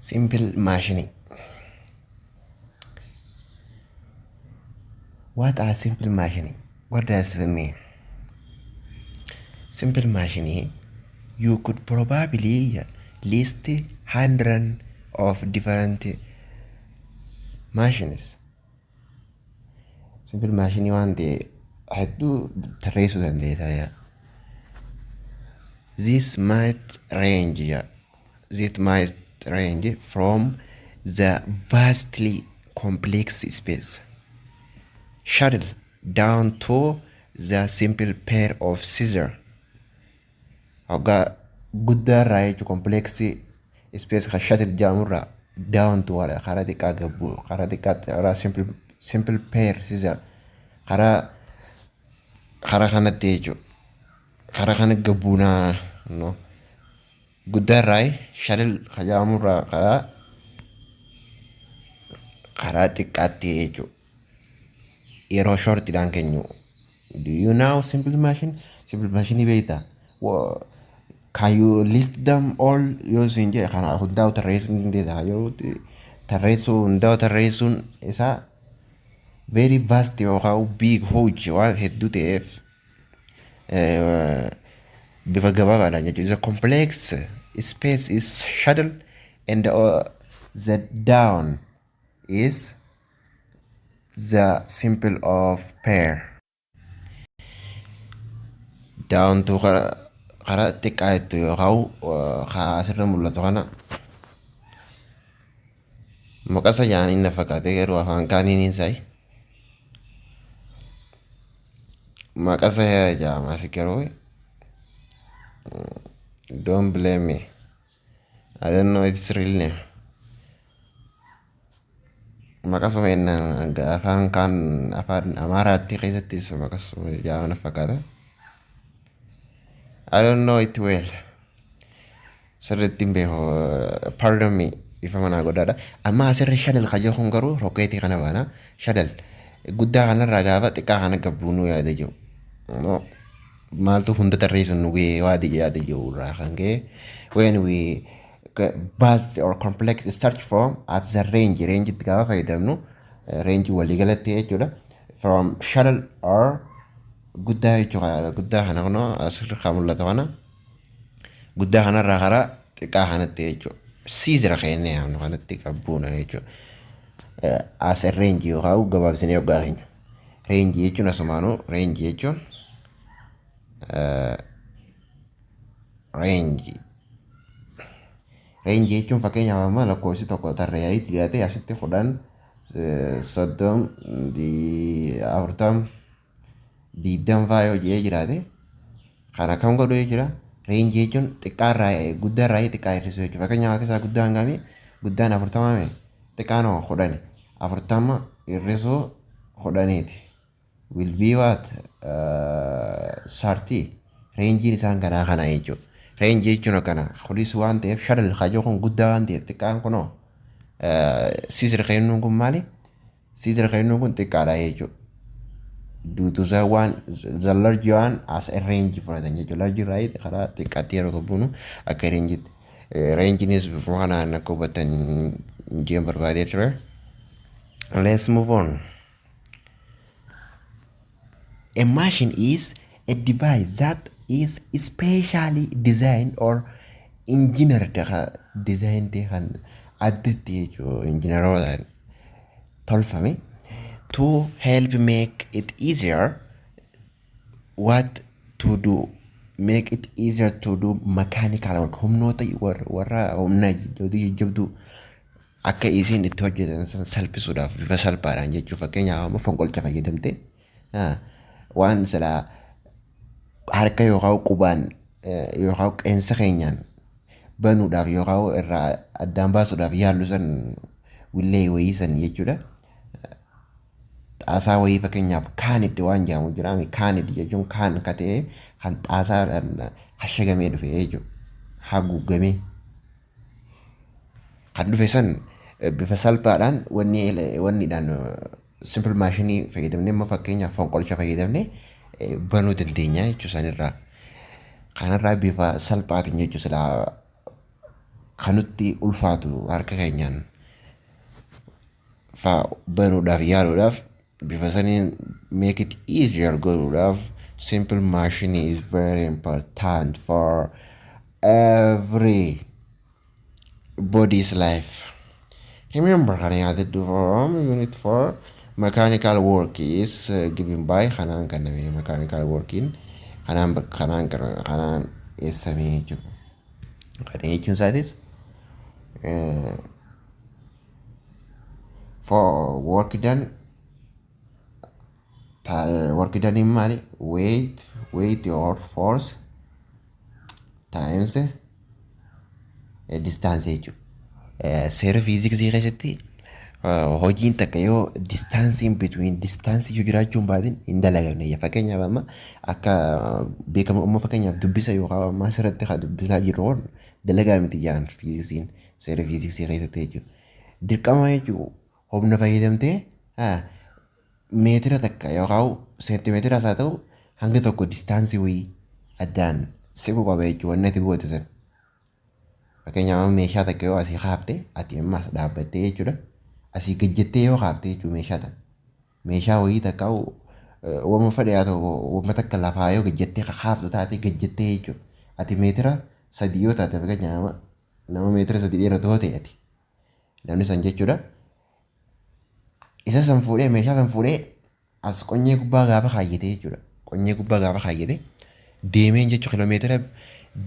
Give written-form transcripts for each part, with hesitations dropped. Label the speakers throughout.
Speaker 1: Simple machine. What are simple machine? What does it mean? Simple machine, you could probably list hundred of different machines. Simple machine waan ta'e hedduu tarreessuu dandeessa yaa. This might range, yeah. This might range from the vastly complex space shuttle down to the simple pair of scissors. Hoggaa guddaa irraa jechuun complex space kan shuttle jedhamurraa down to karaa xiqqaa gabbu karaa xiqqaatti karaa simple pair scissors karaa kanatti jechuudha. Karaa kana gabbuunaa no guddaa irraa shuttle kan jedhamurraa karaa xiqqaatti jechuudha. Yeroo shortiidhaan kennu. Do you know simple machine? Simple machine beektaa? Can you list them all? Yoo siin jedhe kana hundaa'u tarreessuu ni dandeessa. Yoo tarreessuu hundaa'u tarreessuun isaa very vast yookaan big, huge waan hedduu ta'eef bifa gabaabaadhaan jechuudha. The complex space is shuttle and the down is the simple of pair. Down to karaa xiqqaa jettu yookaan asirra mul'atu kana maqasa jedhanii na fakkaate, garuu afaan kaaniin isaa maqasa jedhama asi garuu. Don't blame me, I don't know its real name. Maqasuma jennaan afaan kaan afaan Amaaraatti keessattis maqasuma jedhama na fakkaata. I don't know it well. Sirriitti hin beeku. Pardon me. Ifa manaa godhaadha. Amma asirra shuttle kan jedhu kun garuu rokkeetii kana baana. Shuttle guddaa kanarraa gaafa xiqqaa kana gabbuunuu yaada jiru. Maaltu hunda tarreessuun nu gahee waadi yaada jiru irraa kan ka'e, when we vast or complex start from at the range, range itti gaafa fayyadamnu, range waliigalatti jechuudha. From shuttle or guddaa jechuudha. Guddaa kana kunoo asirra kan mul'atu kana guddaa kanarraa karaa xiqqaa kanatti jechuudha. Scissor kennee yaamnu kanatti qabbuuna jechuudha. As a range yookaan gabaabsinee hoggaa keenya. Range jechuun asumaanuu range jechuun range. Range jechuun fakkeenyaaf amma lakkoofsi tokko tarree ayitti dhiyaate asitti 10, 30, 40, 20 fa'aa yoo jedhee jiraate kana kam godhu jechuudha. Range jechuun xiqqaarraa guddaarraa xiqqaa hir'isuu jechuudha. Fakkeenyaaf akka isaa guddaan hangamii? Guddaan 40 mee? Xiqqaan hoo 10. 40 hir'isuu 10ti. Will be what? 30. Rangeiin isaan kanaa kana jechuudha. Range jechuun akkana. Kunis waan ta'eef shuttle kajoo kun guddaa waan ta'eef xiqqaan kunoo scissor kennuun kun maali? Scissor kennuun kun xiqqaadha jechuudha. Due to the one, the large one as a range fudhatan jechuudha. Large right karaa xiqqaatti yeroo gabbuunu akka rangeitti. Rangeiinis bifuma kanaan akka hubattan jeen barbaadee ture. Let's move on. A machine is a device that is specially designed or engineered, design ta'e kan addatti jechuudha engineerootaan tolfame, to help make it easier what to do, make it easier to do mechanical work, humnoota warra humna jajjabduu akka isiin itti hojjetan san salphisuudhaaf bifa salphaadhaan jechuu. Fakkeenyaaf amma fonqolcha fayyadamte waan silaa harka yookaan qubaan yookaan qeensa keenyaan banuudhaaf yookaan irraa addaan baasuudhaaf yaallu san, willee wayii san jechuudha. Xaasaa wayii fakkeenyaaf canned waan jedhamu jira. Canned jechuun can ka ta'e kan xaasaadhaan hashagamee dhufe jechuudha. Haguugamee kan dhufe san bifa salphaadhaan wanni wanniidhaan simple machineii fayyadamnee, amma fakkeenyaaf fonqolcha fayyadamnee banuu dandeenya jechuudha sanirraa. Kanarraa bifa salphaatiin jechuudha silaa Kan nutti ulfaatu harka keenyaan faa banuudhaaf yaaluudhaaf, bifa saniin make it easier godhuudhaaf, simple machine is very important for every body's life. Remember, kana yaadadhu, from unit 4, mechanical work is given by kanaan kenname. Mechanical working kanaan kanaan kanaan ibsamee jechuudha. Kana jechuun isaatis for work done, work done in maali? Weight or force times distance jechuudha. Seera fiiziksii keessatti hojiin takka yoo distanceiin between distanceii yoo jiraachuu hin baatin hin dalagamne. Fakkeenyaaf, amma akka beekamu amma fakkeenyaaf dubbisa yookaan amma asirratti kan dubbisaa jirru kun dalagaa miti jaan fiiziksiin seera fiiziksii keessatti jechuudha. Dirqama jechuudha, humna fayyadamtee meetira takka yookaan seentimeetiraas haa ta'u hanga tokko distanceii wayii addaan siqu qaba jechuudha wanni ati goote sana. Fakkeenyaaf, amma meeshaa takka yoo asii kaafte, ati ammas dhaabbattee jechuudha. Asii gajjattee yoo kaafte jechuudha meeshaa tana. Meeshaa wayii takka, wama fedhe haa ta'u, wama takka lafaa yoo gajjattee kaaftu taate, gajjattee jechuudha. Ati meetira 3 yoo taate, fakkeenyaaf nama meetira 3 dheeratu yoo ta'e ati. Namni san jechuudha. Isa san fuudhee, meeshaa san fuudhee as qonyee gubbaa gaafa kaayyate jechuudha. Qonyee gubbaa gaafa kaayyate deemeen jechuudha, kiloomeetira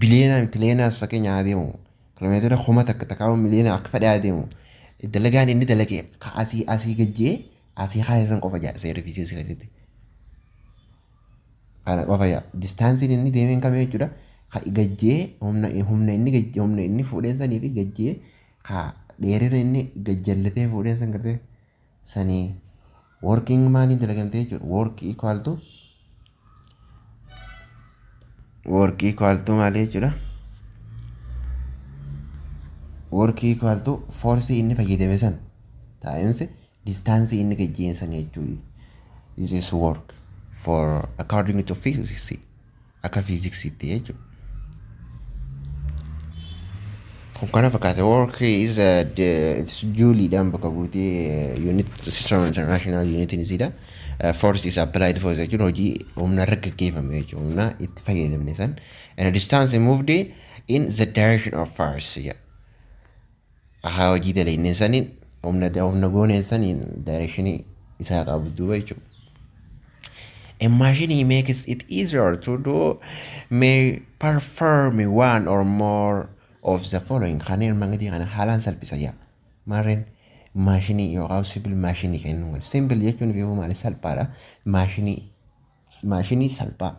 Speaker 1: biliyeenaa tiliyeenaas fakkeenya haa deemu. Kiloomeetira 1000 takkaa miliyoona akka fedhe haa deemu. Dalagaan inni dalage asii gajjee asii kaase san qofa jaa seera fiiziksii keessatti. Kana qofa jaa. Distanceiin inni deemeen kamii jechuudha. Gajjee humna inni gajjee, humna inni fuudheen sanii fi gajjee ka dheerina inni gajjallatee fuudheen san gartee sanii working maaliin dalagamtee jechuudha. Work equal to maali jechuudha? Work equal to force inni fayyadame san times distance inni gajjeen san jechuudha. This is work for according to physics, akka fiiziksiitti jechuudha. Kun kana fakkaate. Work is a, it's jouleiidhaan bakka buutee, unit system international unit isiidha. Force is applied force jechuun hojii humna irra gaggeeffame jechuudha. Humna itti fayyadamne san. And distance moved in the direction of force jedha. Haa, hojii dalagne saniin, humna gooneen saniin directionii isaa qabdu jechuudha. A machine makes it easier to do may perform one or more of the following. Kanneen armaan gadii kana haalaan salphisa jaa. Maarreen maashinii yookaan simple maashinii kennu. Simple jechuun fi maali? Salphaadha. Maashinii salphaa.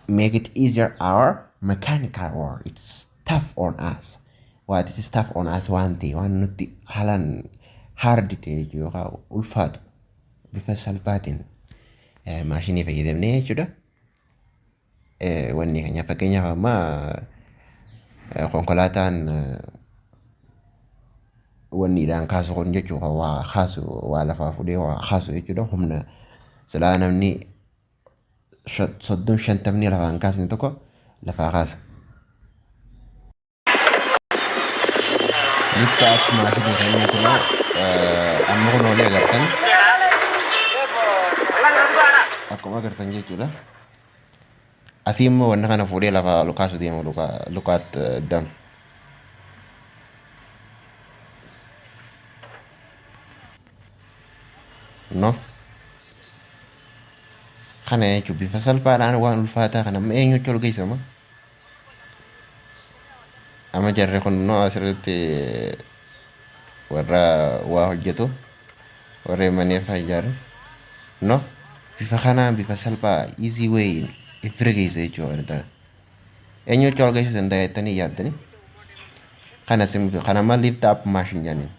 Speaker 1: Make it easier our mechanical work. It's tough on us. What is tough on us? Waan ta'e, waan nutti haalaan hard ta'e yookaan ulfaatu bifa salphaatiin maashinii fayyadamnee jechuudha. Wanni keenya fakkeenyaaf amma konkolaataan wanniidhaan kaasu kun jechuudha, waa kaasu, waa lafaa fuudhee waa kaasu jechuudha. Humna silaa namni 30 50 lafaan kaasne tokko lafaa kaasa. Lift up maashinii kan inni kunoo amma kunoo ni agartan, akkuma agartan jechuudha. Asii immoo wanna kana fuudhee lafaa ol kaasu deema, lukaat dam. No. Kana jechuun bifa salphaadhaan waan ulfaataa kana amma eenyutti ol geessama? Amma jarri kun no asirratti warra waa hojjetu, warra manneen fa'aa ijaaran, no, bifa kanaan bifa salphaa easy way ifira geessa jechuudha. Eenyutti ol geessuu danda'a jettanii yaaddanii? Kana simple kana amma lift up machine jedhaniin.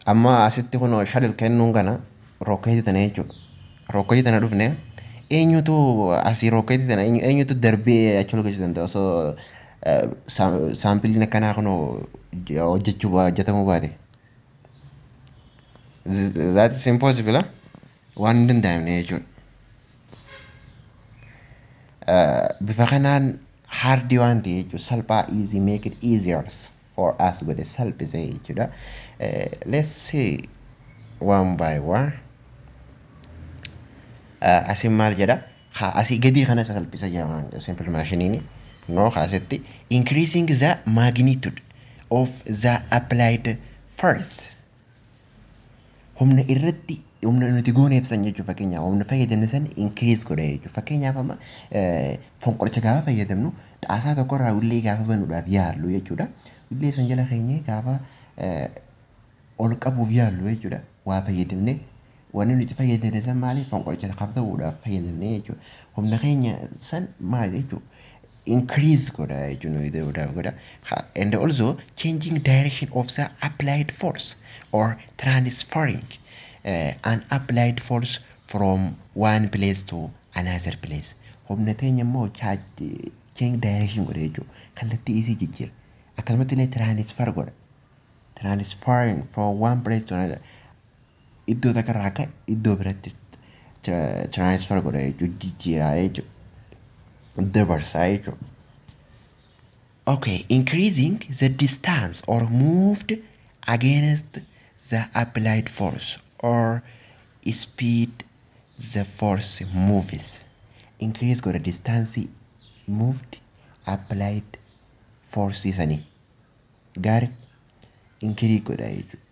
Speaker 1: Amma asitti kun shuttle kennuun kana rookeetii tana jechuudha. Rookeetii tana dhufne, eenyutu asii rookeetii tana eenyutu darbee achi ol geessuu danda'a osoo sampleiin akkanaa kun hojjechuu hojjetamuu baate? That is impossible, waan hin danda'amne jechuudha. Bifa kanaan hard waan ta'e jechuudha. Salphaa, easy, make it easier for us godhe, salphise jechuudha. Let's see one by one. Asin maal jedha? Asii gadii kana salphisa jedhama simple machineiin. No, asitti increasing the magnitude of the applied force. Humna irratti humna nuti gooneef san jechuudha. Fakkeenyaaf, humna fayyadamne san increase godha jechuudha. Fakkeenyaaf, amma fonqolcha gaafa fayyadamnu, xaasaa tokkorraa ullee gaafa banuudhaaf yaallu jechuudha. Ullee san jala keenyee gaafa ol qabuuf yaallu jechuudha. Waa fayyadamne, wanni nuti fayyadamne san maali? Fonqolcha qabatuudhaaf fayyadamne jechuudha. Humna keenya san maali jechuudha? Increase godha jechuudha, nuyi ta'uudhaaf godha. And also changing direction of the applied force or transferring an applied force from one place to another place. Humna teenya immoo change direction godha jechuudha. Kallattii isii jijjiira. Akkasumatti illee transfer godha. Transferring from one place to another. Iddoo takka irraa akka iddoo biratti transfer godha jechuudha. Jijjiiraa jechuudha. Dabarsaa jechuudha. Okay, increasing the distance or moved against the applied force or speed the force moves. Increase godha distance moved applied force sanii. Gaarii, increase godha jechuudha.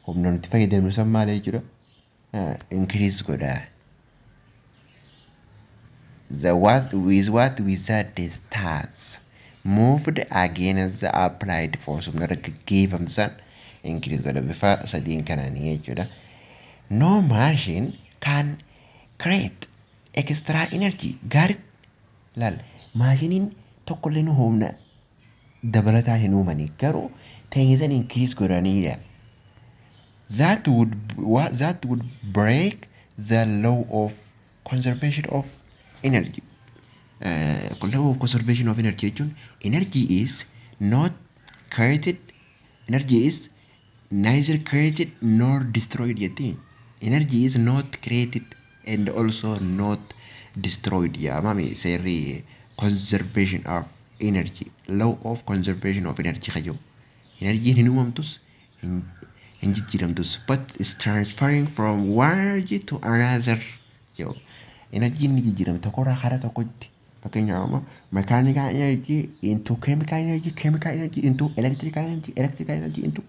Speaker 1: Humna nuti fayyadamnu san maal jechuudha? Increase godha. The what with what? With the distance moved against the applied force, humna irra gaggeeffamtu san increase godha bifa sadiin kanaanii jechuudha. No machine can create extra energy. Gaarii, laal, maashiniin tokkollee nu humna dabalataa hin uumanii, garuu teenyisan increase godhaniidha. That would break the law of conservation of energy. Law of conservation of energy jechuun energy is not created, energy is neither created nor destroyed jetti. Energy is not created and also not destroyed jedhamami seerri conservation of energy, law of conservation of energy kajiru. Energiin hin uumamtus, hin jijjiiramtus, but is transferring from one energy to another jedhu. Energiin ni jijjiiramti tokkorraa karaa tokkotti. Fakkeenyaaf, amma mechanical energy into chemical energy, chemical energy into electrical energy, electrical energy into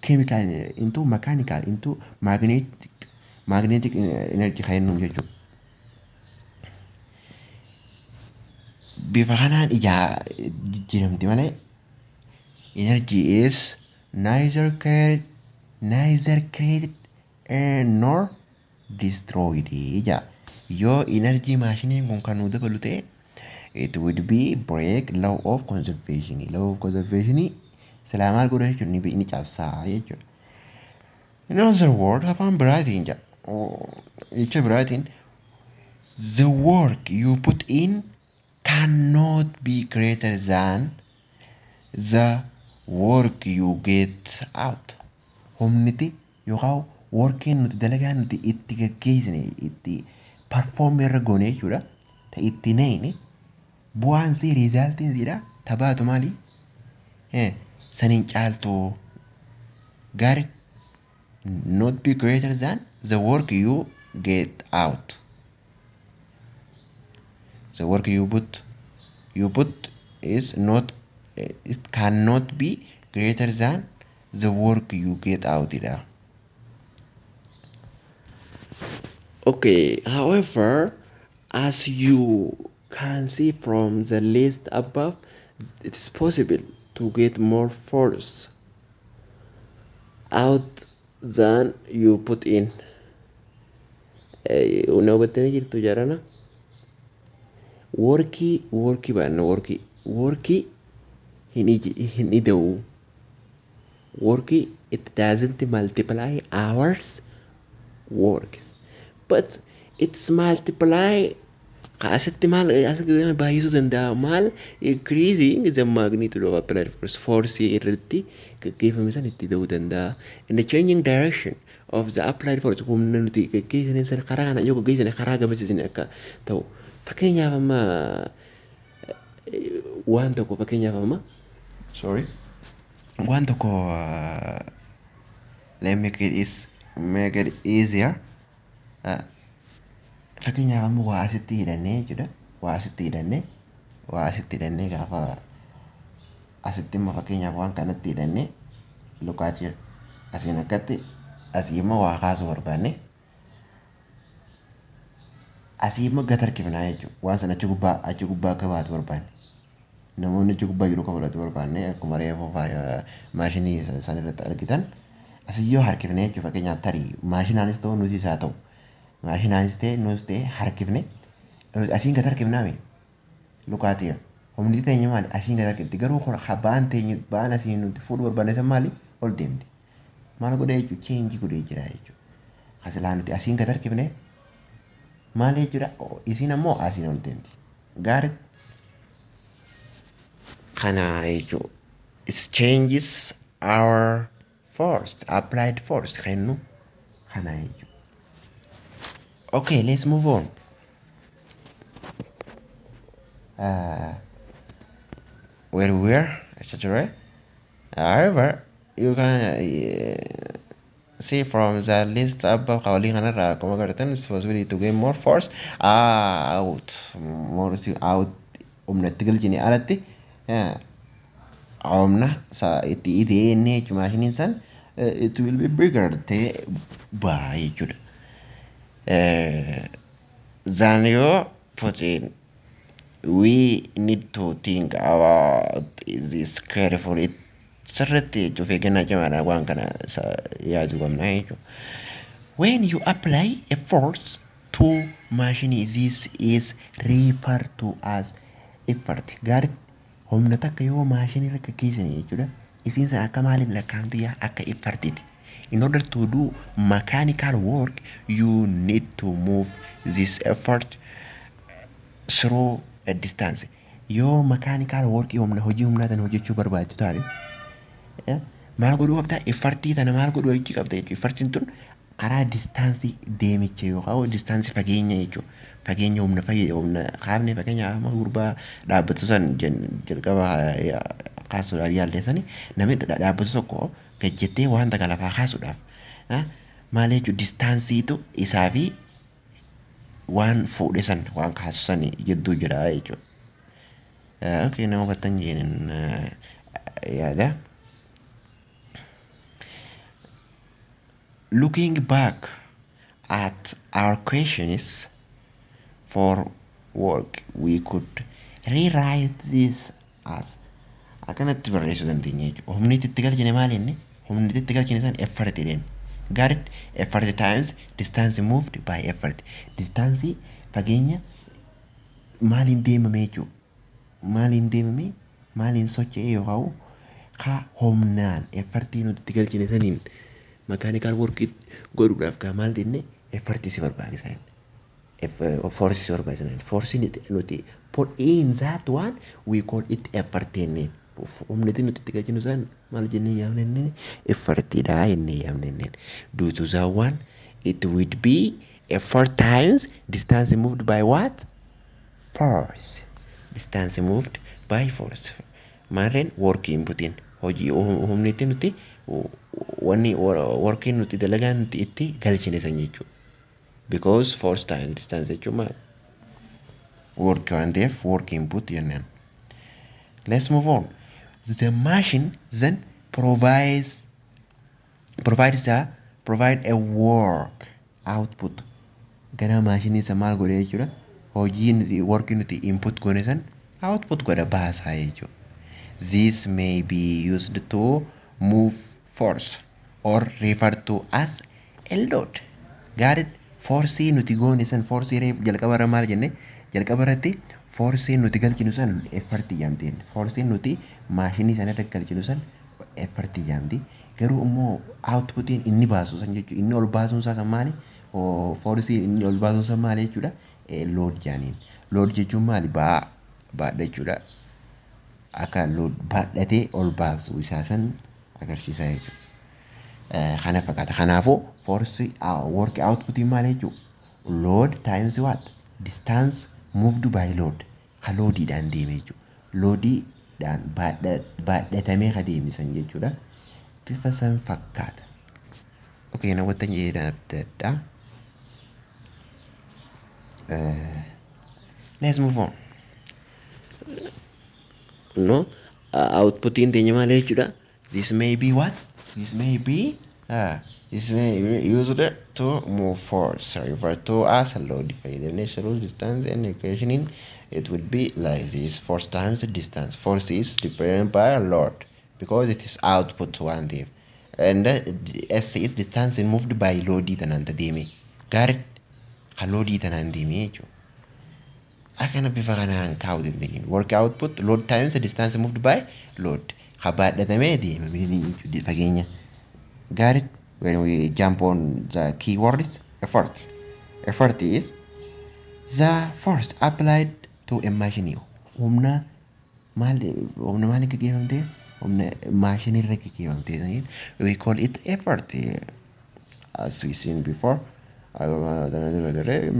Speaker 1: chemical, into mechanical, into magnetic energy kan jennuun jechuudha. Bifa kanaan ijaa jijjiiramti malee energy is neither created nor destroyed ija. Yoo energy maashiniin kun kan nu dabalu ta'e, it would be break law of conservation. Law of conservation silaa maal godha jechuudha? Ni cabsaa jechuudha. In other word, afaan biraatiin jedha, jecha biraatiin, the work you put in cannot be greater than the work you get out. Humniti yookaan workiin nuti dalagaa nuti itti gaggeessine, itti perform irra goone jechuudha. Ta itti neeyne bu'aan sii, resultiin siidha tabaatu maali? Saniin caaltu. Gaarii, not be greater than the work you get out. The work you put is not, it cannot be greater than the work you get out dha. Okay, however, as you can see from the list above, it is possible to get more force out than you put in. Na hubattanii jirtu jarana? Workii baanna, workii hin ida'u. Workii, it doesn't multiply hours works, but it's multiply. Asitti maal asitti baay'isuu danda'a? Maal? Increasing the magnitude of applied force, force irratti gaggeeffame san itti ta'uu danda'a. In the changing direction of the applied force, humna nuti gaggeessine san karaa kana yoo gaggeessine karaa gamasiisin akka ta'u Fakkeenyaaf amma waan tokko, fakkeenyaaf amma, sorry, waan tokko, let me make it easier. Fakkeenyaaf amma waa asitti hidhannee jechuudha. Waa asitti hidhannee, waa asitti hidhannee, gaafa asitti immoo fakkeenyaaf waan kanatti hidhannee lukaa jira. Asiin akkatti asii immoo waa kaasuu barbaanne, asii immoo gad harkifnaa jechuudha. Waan sana achi gubbaa akka baatu barbaanne. Namoonni achi gubbaa jiru akka fudhatu barbaanne, akkuma reefu maashinii san irratti argitan, asii yoo harkifne jechuudha, fakkeenyaaf tarii maashinaanis ta'u nutis haa ta'u, maashinaanis ta'e nus ta'e, harkifne asiin gad harkifnaame lukaatiira. Humni teenya maali? Asiin gad harkifti. Garuu ba'aan teenya, ba'aan asiin nuti fuudhuu barbaanne san maali? Ol deemti. Maal godhee jechuudha? Change godhee jira jechuudha. Kasilaa nuti asiin gad harkifne maal jechuudha? Isiin ammoo asiin ol deemti. Gaarii kana jechuudha. It changes our force, applied force kennu kana jechuudha. Okay, let's move on. Where we were, etc. However, you can see from the list above, qawlii kanarraa akkuma agartan, it's possibility to gain more force out, more out, humna itti galchine alatti humna itti ida'ee jechuudha maashiniin san, it will be bigger ta'ee ba'a jechuudha. Than you put in. We need to think about this carefully. Sirriitti jechuuf eeggannaa cimaadhaan waan kana yaaduu qabna jechuudha. When you apply a force to machine, this is referred to as effort. Gaarii, humna takka yoo maashinii irra gaggeessine jechuudha. Isiin sana akka maaliif lakkaa'amti yaa? Akka effortiiti. In order to do mechanical work, you need to move this effort through a distance. Yoo mechanical work, humna hojii humnaa tana hojjechuu barbaaddu taate, maal godhuu qabda? Effortii tana maal godhuu hojii qabda jechuudha. Effortiin tun karaa distance deemicha yookaan distance fageenya jechuudha. Fageenya humna humna kaafne, fageenya amma gurbaa dhaabbatu san jalqaba kaasuudhaaf yaalleessani, namni dhaabbatu tokko gajjettee waan takka lafaa kaasuudhaaf maal jechuudha, distanceiitu isaa fi waan fuudhe san, waan kaasu san jidduu jira jechuudha. Okay, nama hubattan jeen yaada. Looking back at our questions for work, we could rewrite this as, akkanatti barreessuu dandeenya jechuudha. Humni itti galchine maal inni? Humni itti galchine san effort jedheen. Got it? Effort times distance moved by effort. Distance, fageenya maaliin deemame jechuudha. Maaliin deemame, maaliin socho'e yookaan ka humnaan effortii nuti itti galchine saniin mechanical work godhuudhaaf gaa maal jenne, effortii si barbaachisa jenne. Force si barbaachisa jenne. Force nuti put in that one, we call it effort jenneen. Humni nuti itti galchinu san maal jennee yaamne jenneen? Effortiidha jennee yaamne jenneen. Due to that one, it would be effort times distance moved by what? Force. Distance moved by force. Maarreen work inputiin hojii humni itti nuti wanni workiin nuti dalagaan nuti itti galchine san jechuudha. Because force times distance jechuun maal? Work waan ta'eef work input jennaan. Let's move on. The machine then provides a provide a work output. Gara maashinii isa maal godhe jechuudha? Hojii nuti, work nuti input goone san output godha, baasaa jechuudha. This may be used to move force or referred to as a load. Got it? Force nuti goone san, force jalqaba irra maal jenne? Jalqaba irratti force nuti galchinu san effort jedhamti. Force nuti maashinii sana irra galchinu san effort jedhamti. Garuu immoo outputiin inni baasu san jechuudha. Inni ol baasuun isaa san maali? Force inni ol baasuun san maali jechuudha? Load jedhaniin. Load jechuun maali? Ba'aa baadha jechuudha. Akka load baadhatee ol baasu isaa san agarsiisa jechuudha. Kana fakkaata. Kanaafuu force work outputiin maali jechuudha? Load times what? Distance Moved by load. Ka loadiidhaan deeme jechuudha. Loadiidhaan baadhatamee ka deeme san jechuudha. Bifa san fakkaata. Okay, namoota jedhan adda addaa. Let's move on. No, outputiin teenya maal jechuudha? This may be what? This may be used to move force referred to as a load fayyadamnee through distance and equation it would be like this: force times the distance. Force is dependent by a load because it is output waan ta'eef. And S is distance moved by loadii tanaan deeme. Gaarii kan loadii tanaan deeme jechuudha. Akkana bifa kanaan kaa'uu dandeenya. Work output load times the distance moved by load. Ka baadhatamee deemamee jechuudha fageenya. Got it? When we jump on the keywords, effort. Effort is the force applied to a machine. Humna maal, humna maal gaggeeffamtee? Humna maashinii irra gaggeeffamtee. We call it effort. As we seen before.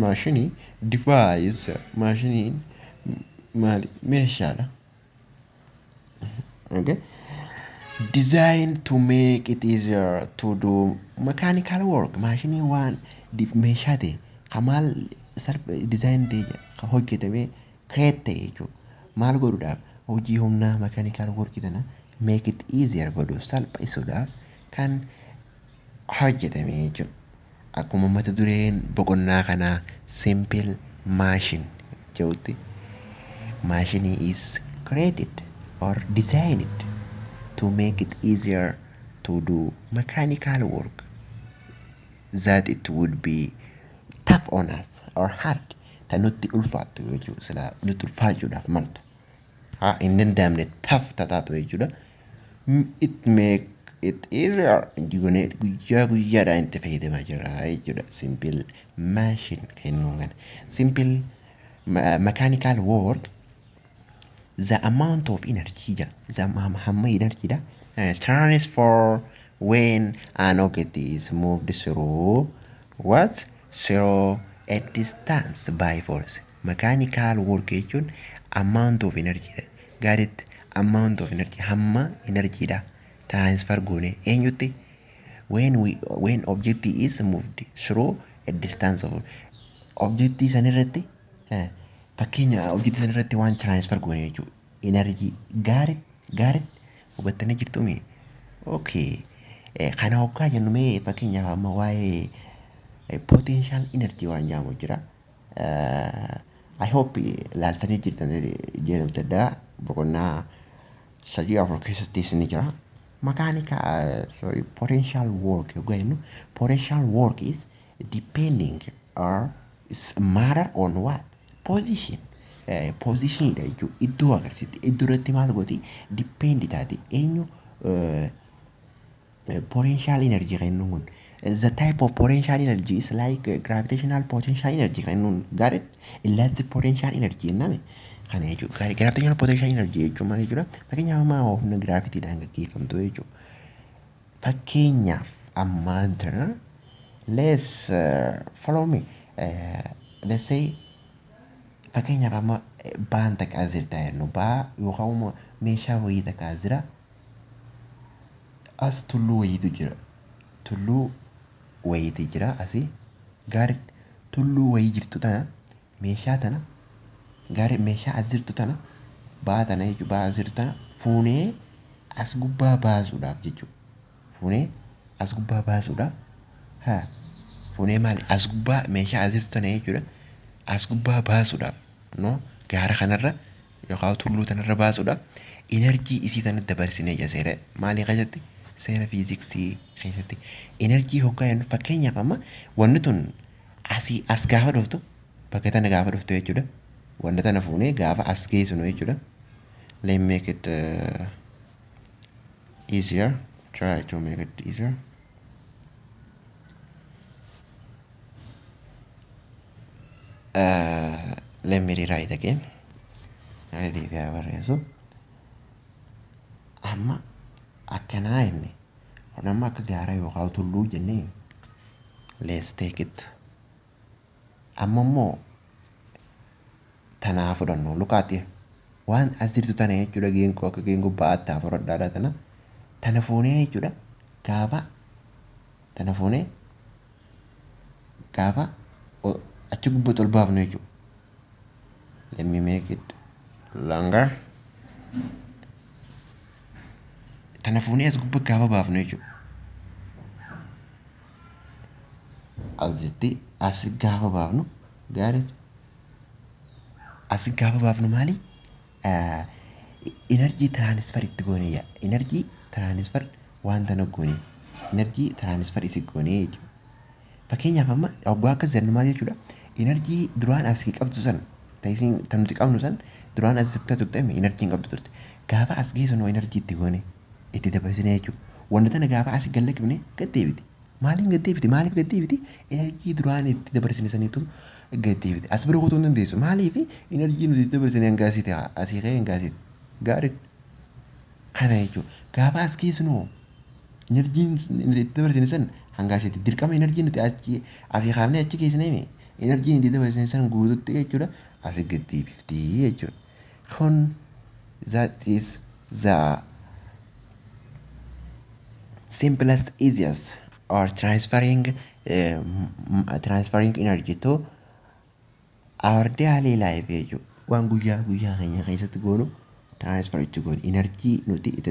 Speaker 1: Maashinii device, maashiniin maali? Meeshaadha. Okay. Designed to make it easier to do mechanical work. Maashinii waan meeshaa ta'e kan maal design ta'e kan hojjetamee create ta'e jechuudha. Maal godhuudhaaf? Hojii humnaa mechanical work tana make it easier godhuuf, salphisuudhaaf kan hojjetame jechuudha. Akkuma mata dureen boqonnaa kanaa simple machine jedhutti, machine is created or designed to make it easier to do mechanical work that it would be tough on us or hard, tan nutti ulfaattu jechuudha, silaa nutti ulfaachuudhaaf maltu haa hin danda'amne, tough tataatu jechuudha. It make it easier guyyaa guyyaadhaan itti fayyadamaa jira jechuudha. Simple machine kennuun kana simple mechanical work, the amount of energy ja, the hamma energy dha transfer when an object is moved through what? Through a distance by force. Mechanical work jechuun amount of energy dha. Got it? Amount of energy, hamma energy dha transfer goone eenyutti? When object is moved through a distance of object san irratti, fakkeenya object san irratti waan transfer goone jechuudha. Energy. Gaarii gaarii hubattanii jirtumi? Okay. Kana hoggaa jennu, mee fakkeenyaaf amma waa'ee potential energy waan jedhamu jira. I hope laaltanii jirtan jedhamtedha. Boqonnaa sadii afur keessattis ni jira. Mechanical, sorry, potential work hoggaa jennu, potential work is depending or is matter on what? Position. Positionidha jechuudha. Iddoo agarsiisti. Iddoo irratti maal gooti? Depend taati. Eenyu potential energy kennuun kun? The type of potential energy is like gravitational potential energy kennuun. Got it? Elastic potential energy jennaan kana jechuudha. Gravitational potential energy jechuun maal jechuudha? Fakkeenyaaf amma humna gravitydhaan gaggeeffamtu jechuudha. Fakkeenyaaf ammaan tana let's follow me. Let's say fakkeenyaaf amma baan takka as jirta jennu, baa yookaan immoo meeshaa wayii takka as jira. As tulluu wayiitu jira. Tulluu wayiitu jira asii. Gaarii tulluu wayii jirtu tana, meeshaa tana, gaarii meeshaa as jirtu tana, baa tana jechuudha, baa as jirtu tana fuunee as gubbaa baasuudhaaf jechuudha. Fuunee as gubbaa baasuudhaaf, haa, fuunee maali, as gubbaa meeshaa as jirtu tana jechuudha. As gubbaa baasuudhaaf, no, gaara kanarra yookaan tulluu tanarra baasuudhaaf energy isii tana dabarsinee jira. Seera maalii keessatti? Seera fiiziksii keessatti energy hoggaa jennu, fakkeenyaaf amma wanni tun asii as gaafa dhuftu, bakka tana gaafa dhuftu jechuudha. Wanta tana fuunee gaafa as geessinu jechuudha. Let me make it easier. Try to make it easier. Let me rewrite again. Deebi'aa barreessu. Amma akkanaa inni kun amma akka gaara yookaan tulluu jennee, let's take it. Amma immoo Tanaa fudhannu lukaati waan as jirtu tana jechuudha. Geengoo akka geengoo ba'aatti haa fudhadhaadha tana. Tana fuunee jechuudha. Gaafa tana fuunee gaafa achi gubbatti ol baafnu jechuudha. Let me make it longer. Tana fuunee as gubbatti gaafa baafnu jechuudha. Asitti as gaafa baafnu gaarii as gaafa baafnu maali? Energy transfer itti goonee yaa. Energy transfer waan tana goonee. Energy transfer isi goonee jechuudha. Fakkeenyaaf amma hoggaa akkas jennu maal jechuudha? Energy duraan asii qabdu san ta'isiin tan nuti qabnu san duraan as turte energy hin qabdu turte. Gaafa as geessinu energy itti goone itti dabarsine jechuudha. Wanta tana gaafa asii gad lakkifne gad deebiti. Maaliin gad deebiti? Maaliif gad deebiti? Energy duraan itti dabarsine saniitu gad deebiti. As bira kutuu hin dandeessu. Maaliif energy nuti itti dabarsine hanga asii ta'a. Asii ka'ee hanga asiiti. Gaarii kana jechuudha. Gaafa as geessinu energy nuti itti dabarsine san hanga asiiti. Dirqama energy nuti achi asii kaafnee achi geessine energy nuti dabarsine san guututti jechuudha. Asii gad deebifti jechuudha. Kun that is the simplest, easiest or transferring energy to our daily life jechuudha. Waan guyyaa guyyaa keenya keessatti goonu transfer itti goonu energy nuti itti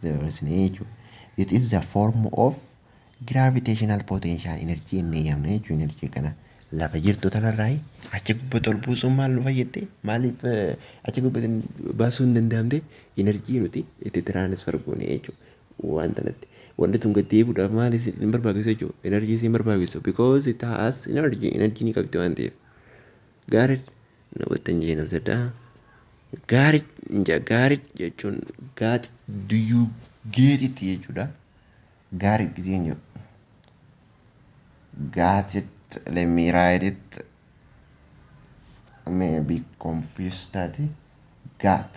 Speaker 1: dabarsine jechuudha. It is the form of gravitational potential energy inni yaamna jechuudha. Energy kana lafa jirtu tanarraa achi gubbatti ol buusuun maal nu fayyadde? Maaliif achi gubbatti baasuu hin danda'amne? Energy nuti itti transfer goone jechuudha. Waan tanatti. Wanti tun gad deebi'uudhaaf maal hin barbaachisu jechuudha. Energy hin barbaachisu because it has energy. Energy ni qabdi waan ta'eef. Gaarii na hubattan jee namsadhaa. Gaarii gaarii jechuun got do you get it jechuudha. Gaarii giseen jedhu. Got it, let me write it, may be confused taate. Got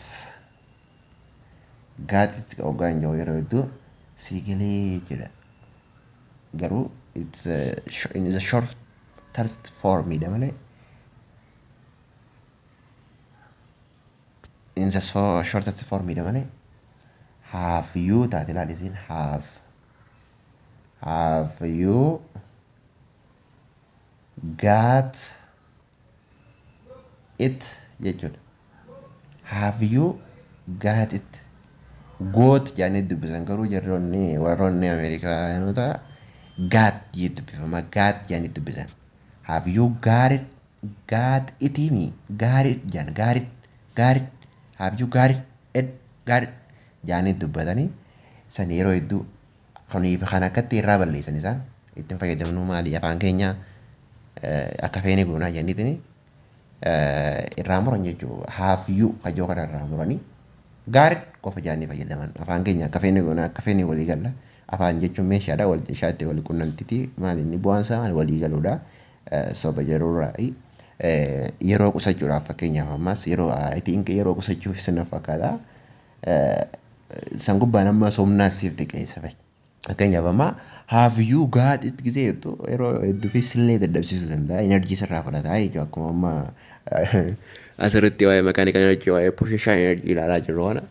Speaker 1: it hoggaan jedhu yeroo hedduu sii galee jechuudha. Garuu it's a, in the shortest form dha malee in the shortest form dha malee have you taate ilaali isiin have you got it jechuudha. Have you got it? Got jedhanii dubbisan garuu jarroonni warroonni Ameerikaanota got jedhee dubbifama, got jedhanii dubbisan. Have you got it? Got it himi got it jedhan, got it, got it, have you got it, it got it jedhanii dubbatanii san yeroo hedduu kuniif kan akkatti irraa balleessan isaan ittiin fayyadamnu maali afaan keenya akka feene goonaa jedhaniitini irraa muran jechuudha. Have you kajoo kana irraa muranii got it qofa jedhanii fayyadaman. Afaan keenya akka feene goonaa akka feene walii galla. Afaan jechuun meeshaadha wal ishaatti wal qunnamtiti maali inni bu'aan isaa maali walii galuudha. Soba jedhurraa yeroo qusachuudhaaf fakkeenyaaf ammas yeroo I think yeroo qusachuuf sana fakkaata. San gubbaan amma somnaas siif xiqqeessa fa'i. Fakkeenyaaf amma have you got it gisee jettu yeroo hedduu fi sillee dadhabsiisuu danda'a. Energy sirraa fudhata jechuudha. Akkuma amma asirratti waa'ee mechanical energy waa'ee potential energy ilaalaa jirru kana.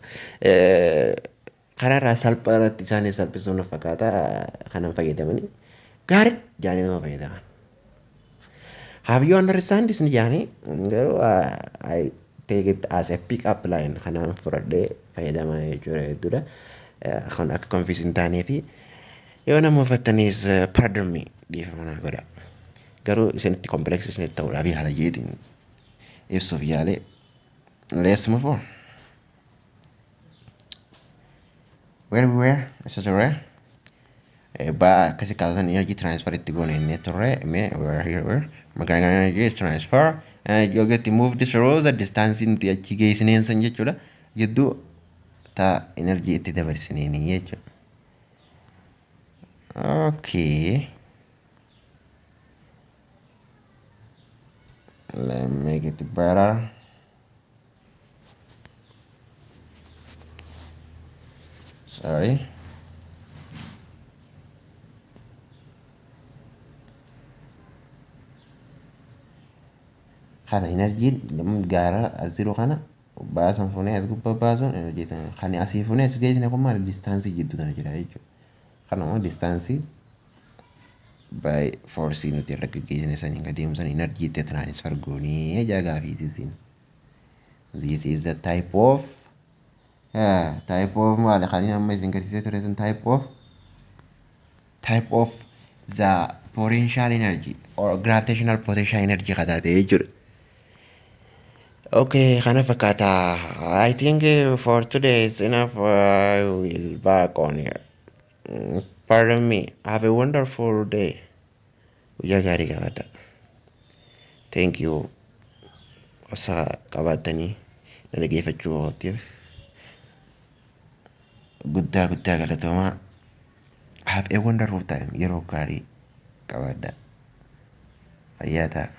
Speaker 1: Karaarraa salphaa irratti isaanis salphisuun fakkaata kanan fayyadamanii. Got it jedhanii nama fayyadaman. Have you understand this jedhanii garuu I take it as a pick up line kanaan fudhadhee fayyadamaa jechuudha hedduudha. Kan akka confuse hin taanee fi yoo nama uffattanis pardon me dhiifama naa godha. Garuu isinitti complex isinitti ta'uudhaaf yaala jeetiin ibsuuf yaalee. Let's move on. Where we were, isa turre. Ba akkasi kaasan energy transfer itti goone inni turre mee where here where mechanical energy transfer you get to move this through the distance nuti achi geessineen san jechuudha. Gidduu ta energy itti dabarsineeni jechuudha. Okay. Let me make it better. Sorry. Kana energyn gaara as jiru kana baasan fuunee as gubbaa baasuun energy tana. Kan asii fuunee as geessine kun maali? Distance jidduu tana jira jechuudha. Kanuma distance by force nuti irra gaggeessine saniin kan deemsan energy itti transfer goonee jaa gaafiiti isin. This is the type of maali kan inni amma isin garsiisee ture sun type of the potential energy or gravitational potential energy kataate jechuudha. Okay, kana fakkaata. I think for today is enough. I will back on here. Pardon me. Have a wonderful day. Guyyaa gaarii qabaadha. Thank you. Obsa qabaattanii na dhaggeeffachuu kootiif guddaa guddaa galatoomaa. Have a wonderful time. Yeroo gaarii qabaadha. Fayyaa ta'a.